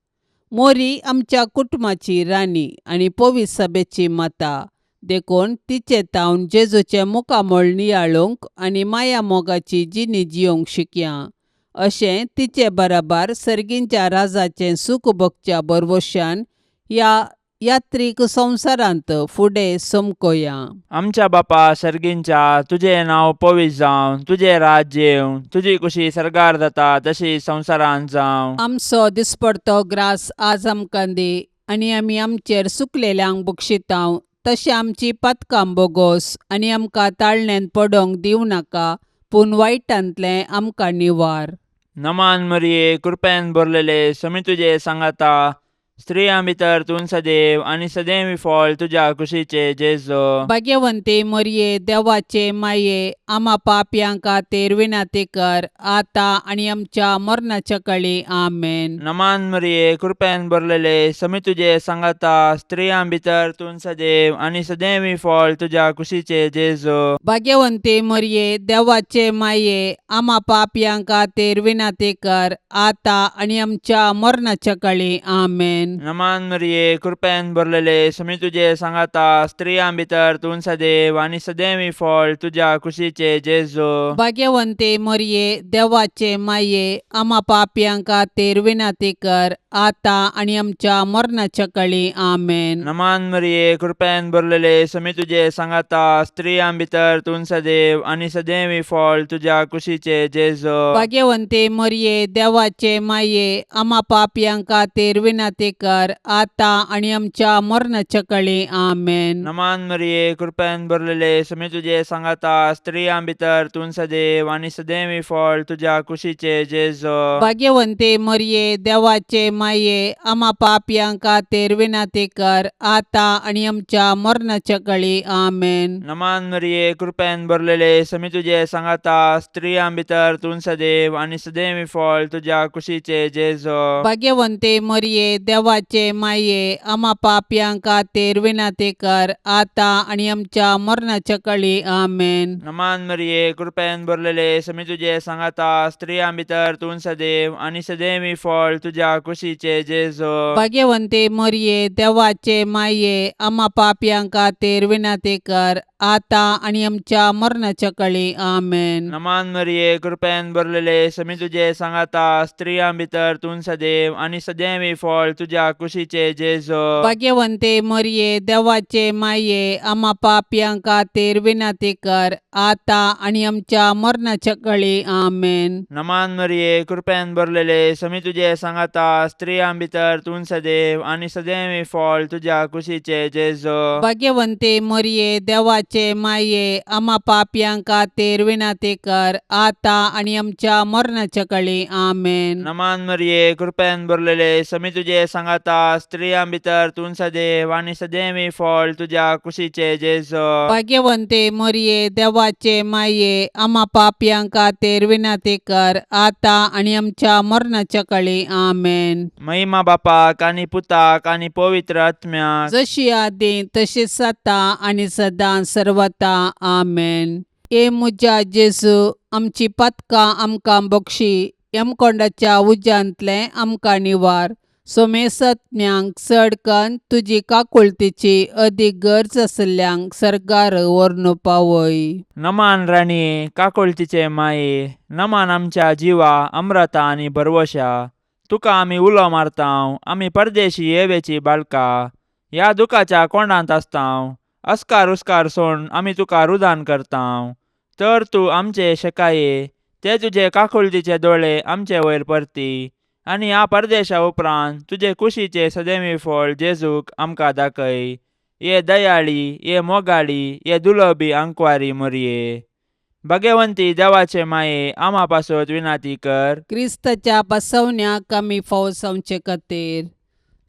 मोरी आमच्या कुटुंबाची राणी आनी पवित्र सभेची माता, देखून तिचे तावन जेजूचें मुखामळ नियाळूंक आनी माया मोगाची जिणी जियोंक शिकया. अशें तिचे बराबर सर्गींच्या राजाचें सूख भोगच्या भरवशान ह्या यात्रीक संवसारांत फुडें समकोया. आमच्या बापा सर्गींच्या, तुजें नांव पवित्र जावं, तुजें राज्य येवं, तुजी कुशी सर्गार जाता तशी संवसारांत जावं. आमचो दिसपडतो ग्रास आज आमकां दी आनी आमी आमचेर सुकलेल्यांक बक्षितांव तशें आमची पातकां बोगोस आनी आमकां ताळण्यांत पडोंक दिवं नाका, पूण वायटांतलें आमकां निवार. नमान मरिये, कृपेन भरलेले, समी तुजे सांगाता, स्त्रियां भितर तूं सदैव आनी सदैव फळ तुज्या कुशीचे जेजू. भाग्यवंती मरिये, देवाचे माये, आमा पापयां खातीर विनंती कर, आतां आनी आमच्या मरणाच्या कळी. आमेन. नमान मरिये, कृपेन भरलेले, समी तुजे सांगाता, स्त्रियां भितर तूं सदैव आनी सदैव फळ तुज्या कुशीचे जेजू. भाग्यवंती मरिये, देवाचे माये, आमा पापयां खातीर विनंती कर, आतां आनी आमच्या मरणाच्या कळी. आमेन. नमान मरिये, कृपेन भरलेले, समी तुजे सांगाता, स्त्रियां भितर तूं सदैव आनी सदैव फळ तुज्या कुशीचे जेजू. भाग्यवंती मरिये, देवाचे माये, आमा पापयां खातीर विनंती कर, आतां आनी आमच्या मरणाच्या कळी. आमेन. नमान मरिये, कृपेन भरलेले, समी तुजे सांगाता, स्त्रियां भितर तूं सदैव आनी सदैव फळ तुज्या कुशीचे जेजू. भाग्यवंती मरिये, देवाचे माये, आमा पापयां खातीर विनंती कर, आतां आनी आमच्या मरणाच्या कळी. आमेन. नमान मरिये, कृपेन भरलेले, समी तुजे सांगाता, स्त्रियां भितर तूं सदैव आनी सदैव फळ तुज्या कुशीचे जेजू. भाग्यवंती मरिये, देवाचे माये, आमा पापयां खातीर विनंती कर, आतां आनी आमच्या मरणाच्या कळी. आमेन. नमान मरिये, कृपेन भरलेले, समी तुजे सांगाता, स्त्रियां भितर तूं सदैव आनी सदैव फळ तुज्या कुशीचे जेजू. भाग्यवंती मरिये, देवाचे माये, आमा पापयां खातीर विनंती कर, आतां आनी आमच्या मरणाच्या कळी. आमेन. नमान मरिये, कृपेन भरलेले, समी तुजे सांगाता, स्त्रियां भितर तूं सदैव आनी सदैव फळ तुज्या कुशीचे जेजू. भाग्यवंती मरिये, देवाचे माये, आमा पापयां खातीर विनंती कर, आतां आनी आमच्या मरणाच्या कळी. आमेन. नमान मरिये, कृपेन भरलेले, समी तुजे सांगाता, स्त्रियां भितर तूं सदैव आनी सदैव फळ तुज्या तुज्या कुशीचे जेजो. भाग्यवंते मरये, देवाचे माये, आमा पापयां खातीर विनंती कर, आतां आनी आमच्या मरणाच्या कळी. आमेन. नमान मरिये, कृपेन भरलेले, समी तुजे सांगाता, स्त्रियां भितर तूं सदैव आनी सदैव फळ तुज्या कुशीचे जेजो. भाग्यवंते मरये, देवाचे माये, आमा पापयां खातीर विनंती कर, आतां आनी आमच्या मरणाच्या कळी. आमेन. नमान मरिये, कृपेन भरलेले, समी तुजे सांगाता, स्त्रियां भितर तूं सदैव आनी सदैव फळ तुज्या कुशीचे जेजो. भाग्यवंते मरये, देवाचे माये, आमा पापयां खातीर विनंती कर, आतां आनी आमच्या मरणाच्या कळी. आमेन. महिमा बापाक आनी पुताक आनी पवित्र आत्म्याक. जशी आदी तशीच आतां आनी सदां सर्वता. आमेन. ए म्हज्या जेजू, आमची पातकां आमकां बक्षी, यमकोंडाच्या उज्यांतलें आमकां निवार, सोमेसत्म्यांक चड कन्न तुजी काकुळतीची अदीक गरज आशिल्ल्यांक सर्गार व्हरून पावय. नमान राणये, काकुळतीचे माये, नमान आमच्या जिवा अम्रता आनी भरवशा, तुका आमी उलो मारतांव, आमी परदेशी येवेची बाळका, ह्या दुखाच्या कोंडांत आसतांव, अस्कार उस्कार सोड आमी तुका रुदान करतांव, तर तूं आमचे शेकाये ते तुजे काकुळतीचे दोळे आमचे वयर परती आनी ह्या परदेशा उपरांत तुजे कुशीचे सदैवी फळ जेजूक आमकां दाखय. ये दयाळी, ये मोगाळी, ये दुलबी आंकवारी मोरये, भगवंती देवाचे माये, आमा पासत विनाती कर. क्रिस्ताच्या बसवण्याक आमी फावो जावचे खातीर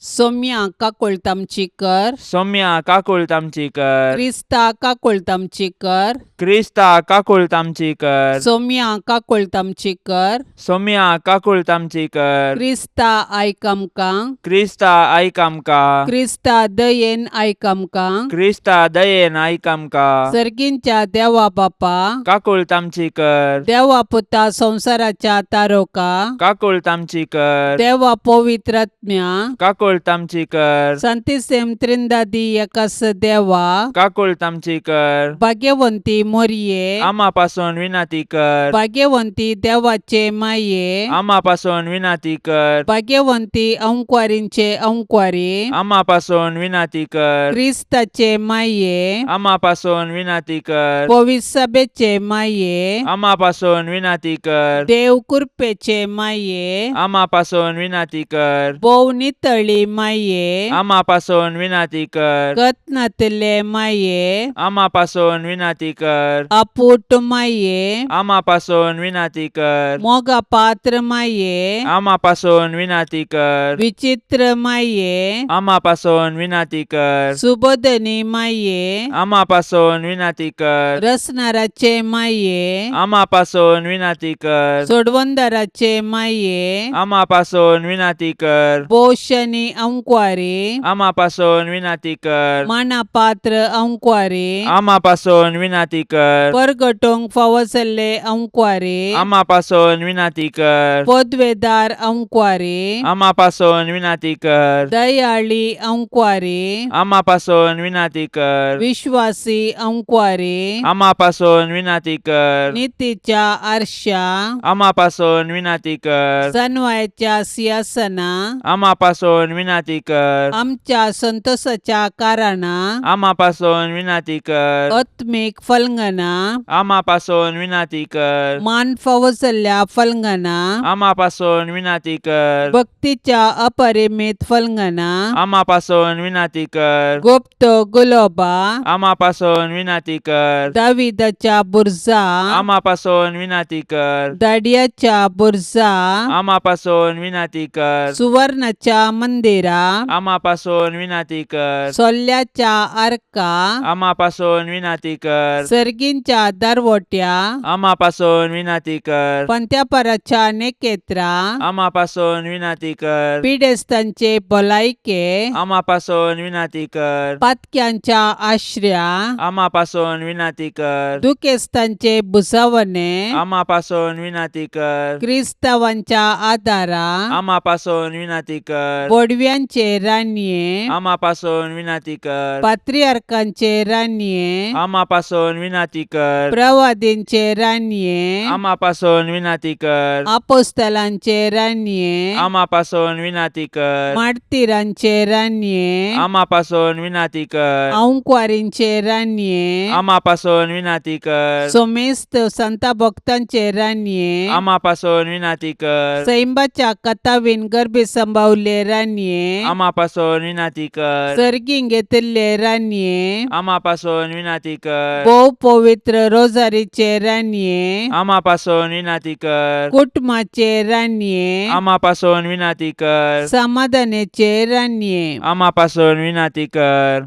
सोम्या काकुळट आमची कर. सौम्या काकुळट आमची कर. क्रिस्ता काकुळट आमची कर. क्रिस्ता काकुळट आमची कर. सोम्या काकुळट आमची कर. सौम्या काकुळट आमची कर. क्रिस्ता आयक आमकां. क्रिस्ता आयक आमकां. क्रिस्ता दयेन आयक आमकां. क्रिस्ता दयेन आयक आमकां. सर्गींच्या देवा बापा, काकुळट आमची कर. देवा पुता संवसाराच्या तारोका, काकुळट आमची कर. देवा पवित्रात्म्या, काकुळट आमची कर. संतिसेम त्रिंदादी एकास देवा, काकुळट आमची कर. भाग्यवंती मोरये, आमा पासून विनंती कर. भाग्यवंती देवाचे माये, आमा पासून विनंती कर. भाग्यवंती अंकवारींचे अंकवारी, आमा पासून विनंती कर. क्रिस्ताचे माये, आमा पासून विनंती कर. पविसभेचे माये, आमा पासून विनंती कर. देव कृपेचे माये, आमा पासून विनंती कर. भोव नितळी माये, आमा पासून विनंती कर. कत्नातले माये, आमा पासून विनंती कर. आपूट माये, आमा पासून विनंती कर. मोगा पात्र माये, आमा पासून विनंती कर. विचित्र माये, आमा पासून विनंती कर. सुबोधनी माये, आमा पासून विनंती कर. रसनाराचे माये, आमा पासून विनंती कर. सोडवंदाराचे माये, आमा पासून विनंती कर. पोशनी अंकवारी, आमा पासून विनंती कर. मानापात्र अंकवारी, आमा पासून विनंती कर. परगटोंक फावो जाल्ले अंकवारी, आमा पासून विनंती कर. पदवेदार अंकवारी, आमा पासून विनंती कर. दयाळी अंकवारी, आमा पासून विनंती कर. विश्वासी अंकवारी, आमा पासून विनंती कर. नितीच्या आरशा, आमा पासून विनंती कर. सनवायच्या सिंहासना, आमा पासून विनंती कर. आमच्या संतोषाच्या कारणा, आमा पासून विनंती कर. आत्मीक फलंगना, आमा पासून विनंती कर. मान फावो जाल्ल्या फलंगना, आमा पासून विनंती कर. भक्तीच्या अपरिमित फलंगना, आमा पासून विनंती कर. गुप्त गुलोबा, आमा पासून विनंती कर. दाविदाच्या बुरजा, आमा पासून विनंती कर. दाडियाच्या बुरजा, आमा पासून विनंती कर. सुवर्णाच्या मंदिरा, आमा पासून विनंती कर. सोल्ल्याच्या आर्का, आमा पासून विनंती कर. सर्गींच्या दरवट्या, आमा पासून विनंती कर. पंत्यापराच्या नेकेत्रा, आमा पासून विनंती कर. पिडेस्तांचे भलायके, आमा पासून विनंती कर. पातक्यांच्या आश्र्या, आमा पासून विनंती कर. दुखेस्तांचे भुजावणे, आमा पासून विनंती कर. क्रिस्तावांच्या आदारा, आमा पासून विनंती कर. बोडव्या बडव्यांचे रानये, आमा पासून विनाती कर. पात्रियार्कांचे रानये, आमा पासून विनाती कर. प्रवादींचे रानये, आमा पासून विनाती कर. आपोस्तलांचे रानये, आमा पासून विनाती कर. मार्तीरांचे रानये, आमा पासून विनाती कर. आंकवारींचे रानये, आमा पासून विनाती कर. सोमेस्त संता भक्तांचे रानये, आमा पासून विनाती कर. सैंबाच्या कथावीन गर्भे संभावले रानये, आमा पासून विनाती कर. सर्गीं घेतिल्ले रानये, आमा पासून विनाती कर. भोव पवित्र रोजारीचे रानये, आमा पासून विनाती कर. कुटुंबाचे रानये, आमा पासून विनाती कर. समाधानाचे रानये, आमा पासून विनाती कर.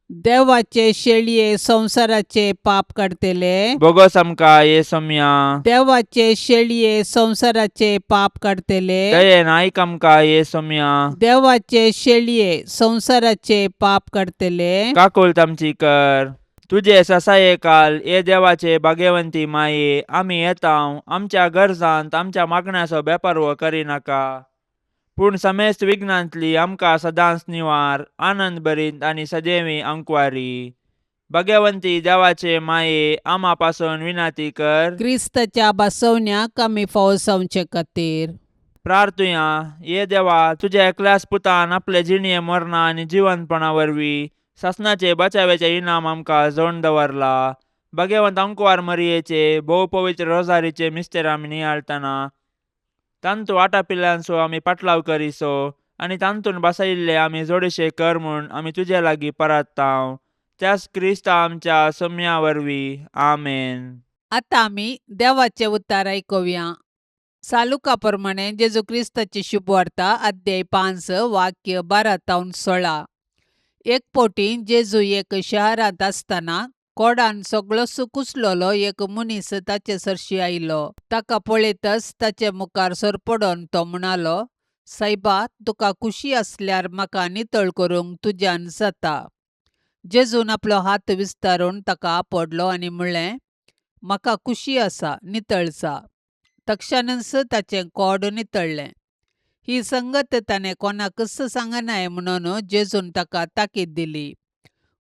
देवाचे शेळये संवसाराचे पाप काडतले, बोगोस आमकां ये सोम्या. देवाचे शेळये संवसाराचे पाप काडतले, दयेन आयक आमकां ये सोम्या. देवाचे शेळये संवसाराचे पाप काडतले, काकुळट आमची कर. तुजे ससाये काल ये देवाचे भाग्यवंती माये, आमी येता आमच्या गरजांत आमच्या मागण्याचो बेपारवो करिनाका, पूण समेस्त विघ्नांतली आमकां सदांच निवार, आनंद भरीत आनी सदैवी अंकवारी. भाग्यवंती देवाचे माये, आमा पासून विनाती कर. क्रिस्ताच्या बसवण्याक आमी फावो जावचे खातीर. प्रार्थुया. ये देवा, तुज्या एकल्याच पुतान आपले जिणये मरणा आनी जिवंतपणा वरवीं सासणाचे बचाव्याचे इनाम आमकां जोडून दवरला. भाग्यवंत अंकवार मरियेचे भोव पवित्र रोजारीचे मिस्तेर आमी नियाळतना तांतू आटापिल्ल्यांचो आमी पाटलाव करिसो आनी तांतून बसयिल्ले आमी जोडीशे कर म्हूण आमी तुजे लागीं परात्तांव, त्याच क्रिस्ता आमच्या सोम्या वरवीं. आमेन. आतां आमी देवाचें उतार आयकुया. सालुका प्रमाणे जेजू क्रिस्ताची शुभवार्ता, अध्याय 5, वाक्य 12 तावन 16. एक फावटी जेजू एक शहरांत आसतना कोडान सगळोच कुसलोलो एक मनीस ताचे सरशी आयलो. ताका पळयतच ताचे मुखार सरपडोन तो म्हणालो, सायबा, तुका खुशी आसल्यार म्हाका नितळ करूंक तुज्यान जाता. जेजून आपलो हात विस्तारून ताका आपडलो आनी म्हणलें, म्हाका खुशी आसा, नितळ जा. तक्षणच ताचें कोड नितळ्ळें. ही संगत ताणें कोणाकच सांगनाय म्हणून जेजून ताका ताकीद दिली.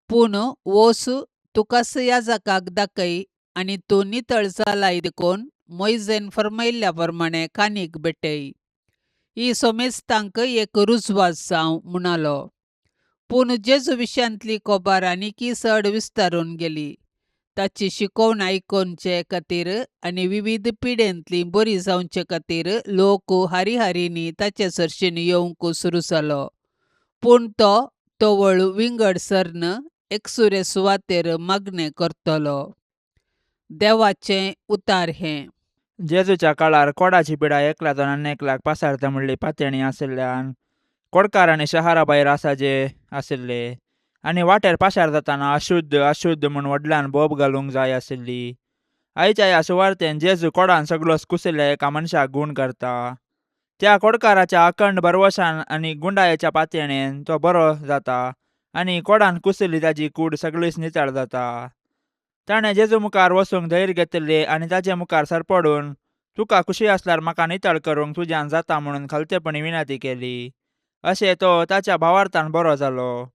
पूण वोस तुकाच याजकाक दाखय आनी तूं नितळ जालाय देखून मोयजेन फर्मायल्ल्या प्रमाणे कानीक भेटय. ही सोमेस्तांक एक रुजवात जावं म्हणालो. पूण जेजू विशयांतली खबर आनीकय चड विस्तारून गेली. ताची शिकवण आयकुचे खातीर आनी विविध पिडेंतली बरी जावचे खातीर लोक हारी हारींनी ताचे सरशीन येवंक सुरू जालो. पूण तो तवळ विंगड सरन एकसुरे सुवातेर मागणें करतलो. देवाचें उतार हें. जेजूच्या काळार कोडाची पिडा एकल्याच्यान आनी एकल्याक पासारता म्हणली पातयणी आशिल्ल्यान कोडकार आनी शहरा भायर आसा जे आशिल्ले आनी वाटेर पाशार जाताना अशुद्ध अशुद्ध म्हूण व्हडल्यान बोब घालूंक जाय आशिल्ली. आयच्या ह्या सुवार्तेन जेजू कोडान सगळोच कुशिल्ल्या एका मनशाक गूण करता. त्या कोडकाराच्या अखंड भरवशान आनी गुंडायेच्या पातयणेन तो बरो जाता आनी कोडान कुशिल्ली ताजी कूड सगळीच नितळ जाता. ताणें जेजू मुखार वचूंक धैर्य घेतिल्लें आनी ताजे मुखार सरपडून तुका खुशी आसल्यार म्हाका नितळ करूंक तुज्यान जाता म्हणून खलतेपणी विनंती केली. अशें तो ताच्या भावार्थान बरो जालो.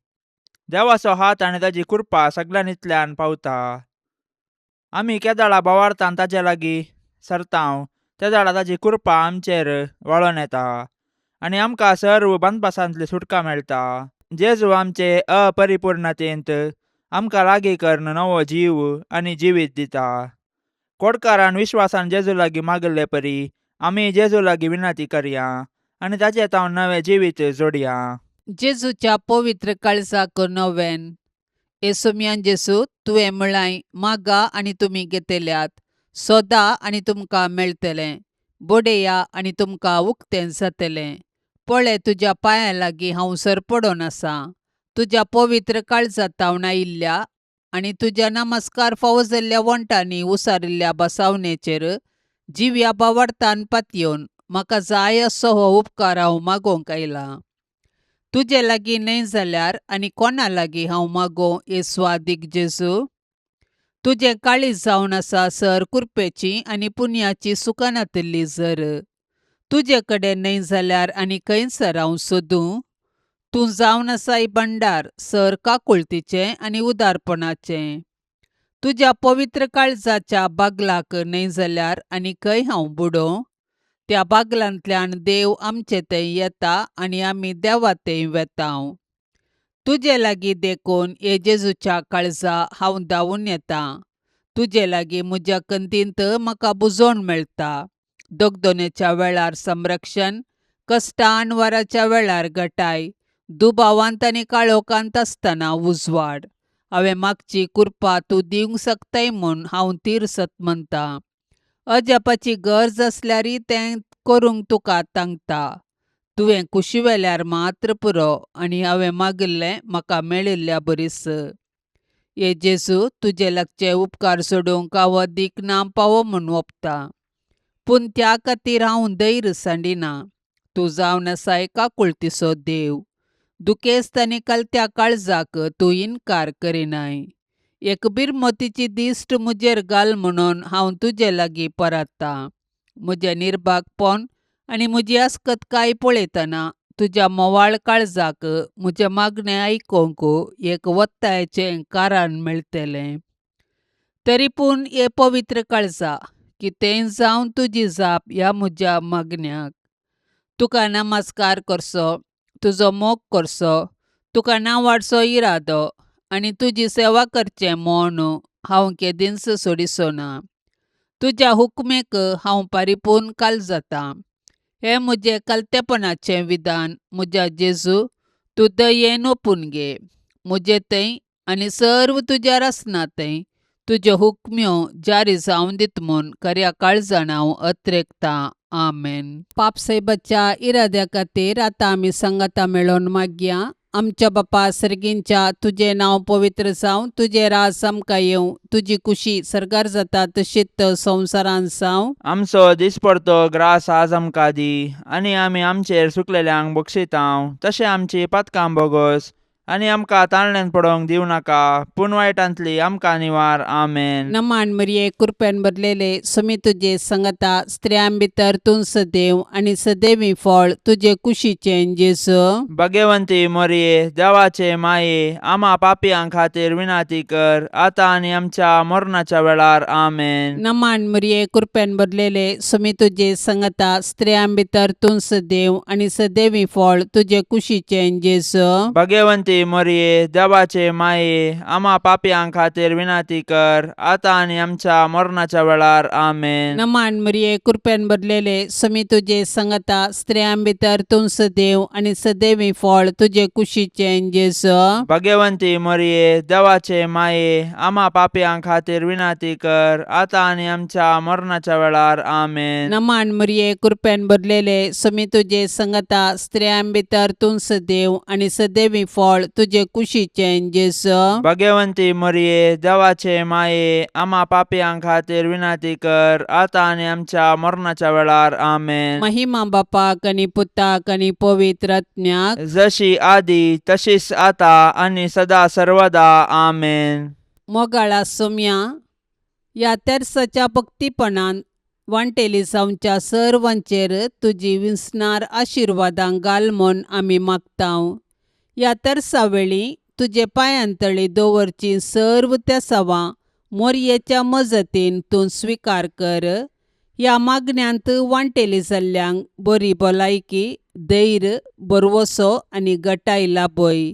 देवाचो हात आनी ताजी कृपा सगळ्यांतल्यान पावता. आमी केदाळा भावार्थान ताजे लागीं सरतांव तेदाळा ताजी कृपा आमचेर वळोन येता आनी आमकां सर्व बांदपासांतली सुटका मेळटा. जेजू आमचे अपरिपूर्णतेंत आमकां लागीं करून नवो जीव आनी जिवीत दिता. कोडकारान विश्वासान जेजू लागीं मागिल्ले परी आमी जेजू लागीं विनंती करया आनी ताचे तावन नवें जिवीत जोडया. जेजूच्या पवित्र काळजाक नवेन. येसुम्यान जेजू, तुवें म्हळांय, मागा आनी तुमी घेतल्यात, सोदा आनी तुमकां मेळटलें, बडया आनी तुमकां उक्तें जातलें. पळय, तुज्या पांयां लागीं हांव सरपडोन आसां. तुज्या पवित्र काळजांत तावन आयिल्ल्या आनी तुज्या नमस्कार फावो जाल्ल्या वण्टांनी उसारिल्ल्या बसावणेचेर जिव्या बावडतान पातयेवन म्हाका जाय असो हो उपकार हांव मागोवंक आयलां. तुजे लागीं न्हय जाल्यार आनी कोणा लागीं हांव मागोवं, येसवादीक जेजू? तुजें काळीज जावन आसा सर कुरपेची आनी पुनयाची सुखानातिल्ली जर. तुजे कडेन न्हय जाल्यार आनी खंयसर हांव सोदूं? तूं जावन आसाय भंडार सर काकुळतीचें आनी उदारपणाचें. तुज्या पवित्र काळजाच्या बागलाक न्हय जाल्यार आनी खंय हांव बुडोवं? त्या बागलांतल्यान देव आमचे थंय येता आनी आमी देवा थंय वेता. तुजे लागीं देखून हे जेजूच्या काळजा हांव धांवून येतां. तुजे लागीं म्हज्या कंतींत म्हाका बुजोवण मेळटा. दगदोनेच्या वेळार संरक्षण, कश्टां अणवाराच्या वेळार गटाय, दुबावांत आनी काळोखांत आसतना उजवाड. हांवें मागची कृपा तूं दिवंक शकताय म्हूण हांव तीरसत म्हणटां. अजापाची गरज आसल्यारय तें करूंक तुका तांकता. तुवें कुशीवेल्यार मात्र पुरो आनी हांवें मागिल्लें म्हाका मेळिल्ल्या बरीस. हे जेजू, तुजे लागचे उपकार सोडूंक हांव अदीक ना पावो म्हूण ओंपतां. पूण त्या खातीर हांव धैर्य सांडिना. तूं जावन आसाय काकुळतीचो देव. दुखेस्त आनी कलत्या काळजाक तूं इनकार करिनाय. एक बिरमतीची दिश्ट म्हजेर घाल म्हणून हांव तुजे लागीं परततां. म्हजें निर्भागपण आनी म्हजी आसकतकाय पळयतना तुज्या म्होंवाळ काळजाक म्हजें मागणें आयकूंक एक वत्तायेचें कारण मेळटलें. तरी पूण हे पवित्र काळजा, कितेंय जावन तुजी जाप ह्या म्हज्या मागण्याक. तुका नमस्कार करचो, तुजो मोग करचो, तुका नांवाडचो इरादो आनी तुजी सेवा करचें म्हूण हांव केदींच सोडिचो ना. तुज्या हुकमेक हांव परिपूर्ण काल जातां. हें म्हजें कलतेपणाचें विधान म्हज्या जेजू, तूं दयेन ओपून घे. म्हजे थंय आनी सर्व तुज्या रसना थंय तुज्यो हुकम्यो जारी जावन दीत म्हूण खऱ्या काळजान हांव अत्रेकतां. आमेन. पापसाहेबाच्या इराद्या खातीर आतां आमी सांगाता मेळोवन मागया. आमच्या बापा सर्गींच्या, तुजें नांव पवित्र जावं, तुजें राज आमकां येवं, तुजी कुशी सर्गार जाता तशीच संवसारांत जावं. आमचो दिसपडतो ग्रास आज आमकां दी आनी आमी आमचेर सुकलेल्यांक बक्षितांव तशें आमची पातकां बोगोस आनी आमकां ताळण्यान पडोवंक दिवं नाका पूण वायटांतली आमकां निवार. आमेन. नमान मरिये, कृपेन भरलेले, सुमी तुजे संगता, स्त्रियां भितर तूं सदैव आनी सदैवी फळ तुजे कुशीचें जेजू. भगवंती मोरये, देवाचे माये, आमा पापयां खातीर विनाती कर आतां आनी आमच्या मरणाच्या वेळार. आमेन. नमान मरिये, कृपेन भरलेले, सुमी तुजे संगता, स्त्रियां भितर तूं सदैव आनी सदैवी फळ तुजे कुशीचें जेजू. भगवंती मोरये, देवाचे माये, आमा पापयां खातीर विनाती कर आतां आनी आमच्या मरणाच्या वेळार. आमेन. नमान मरिये, कृपेन भरलेले, सुमी तुजे संगता, स्त्रियां भितर तूं सदैव आनी सदैवी फळ तुजे कुशीचें जेजू. भगवंती मोरये, देवाचे माये, आमा पापयां खातीर विनाती कर आतां आनी आमच्या मरणाच्या वेळार. आमेन. नमान मरिये, कृपेन भरलेले, सुमी तुजे संगता, स्त्रियां भितर तूं सदैव आनी सदैवी फळ तुजे कुशीचें जेजू. भगवंती मोरये, देवाचे माये, आमा पापयां खातीर विनाती कर आतां आनी आमच्या मरणाच्या वेळार. आमेन. महिमा बापाक आनी पुताक आनी पवित्र आत्म्याक. जशी आदी तशीच आता आनी सदा सर्वदा. आमेन. मोगाळा सोम्या, ह्या तेर्साच्या भक्तीपणान वांटेली जावच्या सर्वांचेर तुजी विसणार आशिर्वादां घाल म्हूण आमी मागतांव. ह्या तेर्सा वेळी तुजे पांयांतळी दवरची सर्व तेसावां मोरयेच्या मजतीन तूं स्विकार कर. ह्या मागण्यांत वांटेली जाल्ल्यांक बरी भलायकी, धैर्य, भरवसो आनी गटाय लाभय.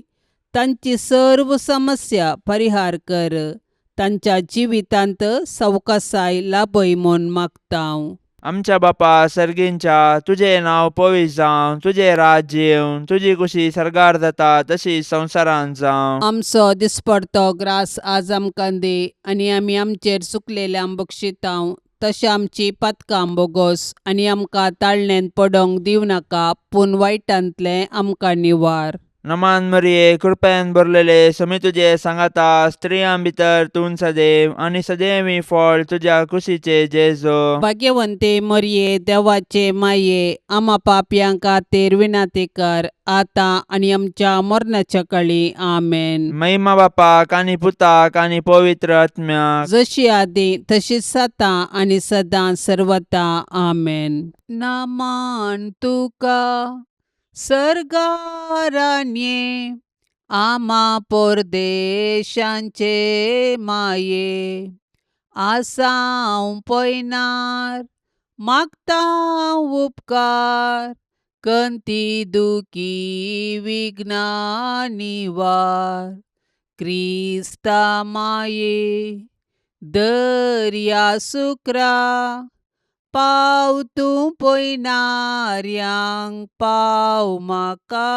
तांची सर्व समस्या परिहार कर. तांच्या जिवितांत सवकासाय लाभय म्हूण मागतांव. आमच्या बापा सर्गींच्या, तुजें नांव पवित्र जावं, तुजें राज्य येवं, तुजी कुशी सर्गार जाता तशी संवसारांत जावं. आमचो दिसपडतो ग्रास आज आमकां दी आनी आमी आमचेर चुकलेल्यांक बक्षितांव तशें आमची पातकां बोगोस आनी आमकां ताळणेंत पडोवंक दिवं नाका पूण वायटांतलें आमकां निवार. नमान मरिये, कृपेन भरलेले, समी तुजे सांगाता, स्त्रियां भितर तूं सदैव आनी सदैवी फळ तुज्या कुशीचे जेजो. भाग्यवंते मरिये, देवाचे माये, आमा पापयां खातीर विनाती कर आतां आनी आमच्या मरणाच्या कळी. आमेन. महिमा बापाक आनी पुताक आनी पवित्र आत्म्याक. जशी आदी तशीच आतां आनी सदां सर्वता. आमेन. नमान तुका सर्गारान्ये आमा परदेशांचे माये आसांव पयनार मागता उपकार कंती दुखी विघ्ना निवार क्रिस्ता माये दर्या सुक्रा पाव तूं पयनाऱ्यांक पाव म्हाका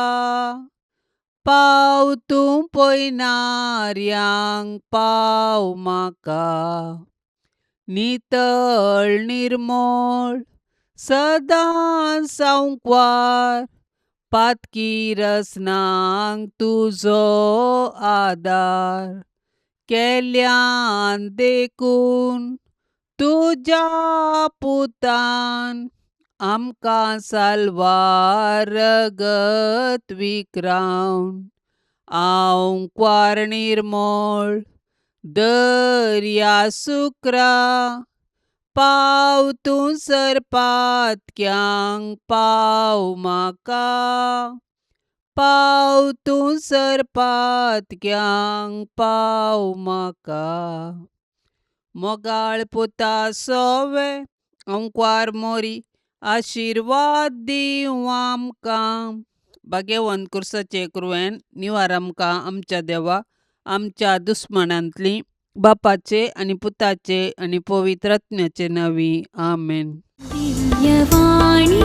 पाव तूं पयनाऱ्यांक पाव म्हाका नितळ निर्मळ सदां सांकवार पातकी रसनांक तुजो आदार केल्यान देखून तुज्या पुतान आमकां साल्वार रगत विक्रावन आंकवार निर्मळ दर्या सुक्रा पाव तूं सरपातक्यांक पाव म्हाका पाव तूं सरपातक्यांक पाव म्हाका मोगाळ पुता सोवे अंकवार मोरी आशिर्वाद दिवं आमकां भाग्यवंत कुर्साचे कुरवेन निवार आमकां आमच्या देवा आमच्या दुस्मनांतली बापाचे आनी पुताचे आनी पवित्र आत्म्याचे नांवी आमेन. दिव्यवाणी.